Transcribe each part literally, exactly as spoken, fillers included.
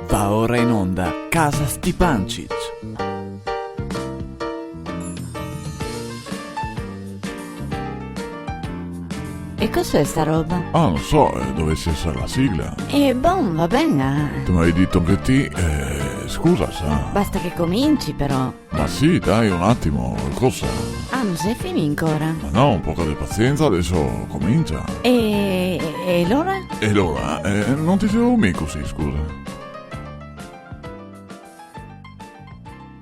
Va ora in onda Casa Stipancich. E cos'è sta roba? Ah, no so, eh, dovesi eser la sigla. E bon, va ben, ah. Te me gavevi dito anche ti, eh, scusa, sa. Basta che cominci, però. Ma sì, dai, un atimo, cosa? Ah, no xe finì ancora? Ma no, un poco de pazienza, deso comincia. E, e alora? E alora? Eh, no te disevo mi cusì, scusa.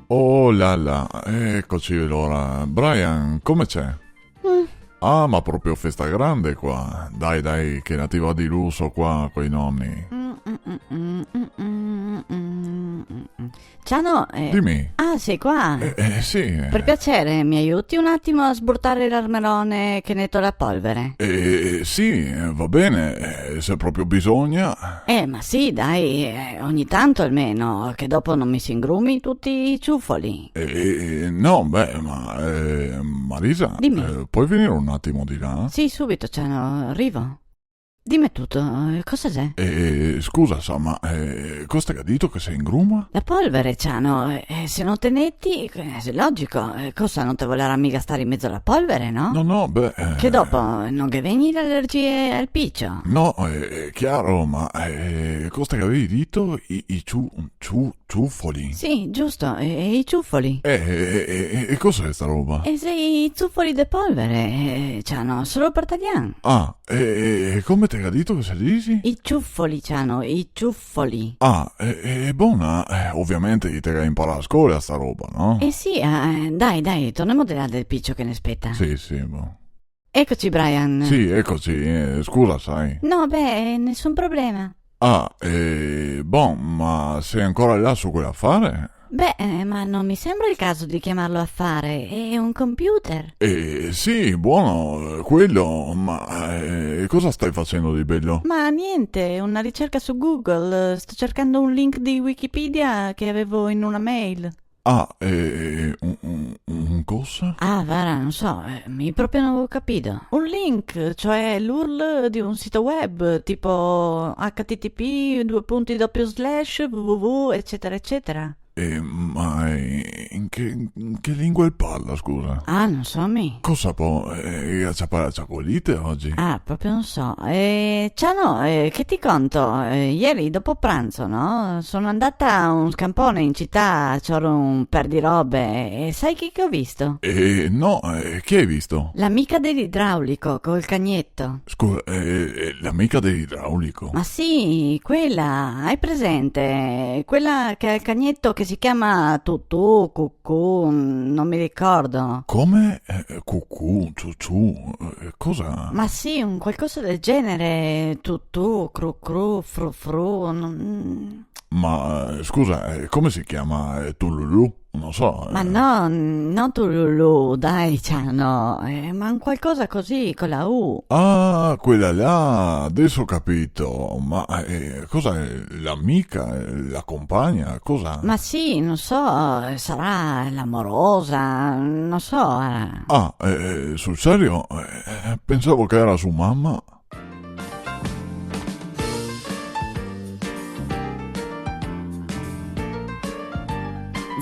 Oh là là, ecoci alora. Brian, come xe? Mm. Ah, ma proprio festa grande qua. Dai, dai, che na ti va di luso qua coi noni. Mm, mm, mm. Ciano, eh, dime. Ah, sei qua? Eh, eh, sì, eh. Per piacere, mi aiuti un attimo a sburtare l'armerone che neto la polvere? Eh, sì, eh, va bene, eh, se proprio bisogna. Eh, ma sì, dai, eh, ogni tanto almeno, che dopo non mi si ingrumi tutti i ciufoli. Eh, eh, no, beh, ma, eh, Marisa, dimmi. Eh, puoi venire un attimo di là? Sì, subito, Ciano, arrivo. Dime tuto, eh, cosa xe? Eh, scusa, sa, ma, eh, cosa te ga dito che se ingruma? La polvere, Ciano, eh, se no te neti, eh, xe logico, eh, cosa, no te volarà miga stare in mezo a la polvere, no? No, no, beh, eh. Che dopo, no ghe vegni l'alergie al picio? No, eh, xe chiaro, ma, eh, cosa te gavevi dito? I, i ciu-, ciu-, ciufoli? Sì, giusto, e, e i ciufoli. Eh, eh, eh, eh, e cosa xe sta roba? E xe i ciufoli de polvere, eh, Ciano, solo per talian. Ah, e, e, e come te ga dito che se disi? I ciufoli, Ciano, i ciufoli. Ah, e, e, e bona, eh, ovviamente i te ga inparà a scola sta roba, no? Eh sì, eh, dai, dai, tornemo de là del picio che ne speta. Sì, sì, bon. Ecoci, Brian. Sì, ecoci, eh, scusa, sa. No, beh, nesun problema. Ah, eh, bon, ma sei ancora là su quell'affare? Beh, eh, ma non mi sembra il caso di chiamarlo affare, è un computer. Eh, sì, buono, eh, quello, ma, eh, cosa stai facendo di bello? Ma niente, una ricerca su Google, sto cercando un link di Wikipedia che avevo in una mail. Ah, eh, un, un, un cosa? Ah, vara, no so, eh, mi proprio no gavevo capì. Un link, cioè l'url di un sito web, tipo H T T P due punti doppio slash www, eccetera, eccetera. Eh, ma in che, in che lingua el parla, scusa? Ah, no so mi. Cosa po, eh, ga ciapà la ciacolite ogi? Ah, proprio no so. Eh, Ciano, eh, che ti conto? Eh, ieri dopo pranzo, no? Sono andata a un scampone in città a cior un per di robe e sai chi che ho visto? Eh, no, eh, chi hai visto? L'amica dell'idraulico col cagnetto. Scusa, eh, eh, l'amica dell'idraulico? Ma sì, quella, hai presente? Quella che ha il cagnetto che si chiama Tutù, Cucù, non mi ricordo. Come? Eh, Cucù, Ciuciù, eh, cosa? Ma sì, un qualcosa del genere, Tutù, Cru Cru, Fru Fru, non... Ma, eh, scusa, eh, come si chiama? Eh, Tululù? Non so, eh. Ma no, no Tululù, dai, Ciano, eh, ma un qualcosa così, con la U. Ah, quella là, adesso ho capito. Ma, eh, cosa è? L'amica? La compagna? Cosa? Ma sì, non so, sarà l'amorosa, non so, eh. Ah, eh, sul serio? Eh, pensavo che era sua mamma.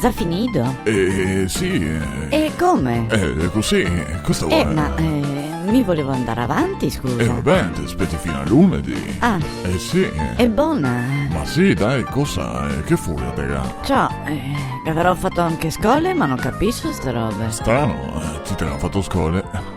Za finì? Eh, sì, eh. E come? Eh, cusì, cosa vuoi? Eh, ma, eh, mi volevo andare avanti, scusa. Eh, vabbè, te speti fin a lunedì. Ah. Eh, sì. E bona. Ma sì, dai, cosa? Eh, che furia te ga? Ciò, eh, che avrò fato anche scole, ma non capisco ste robe. Strano, eh, ti te ga fato scole?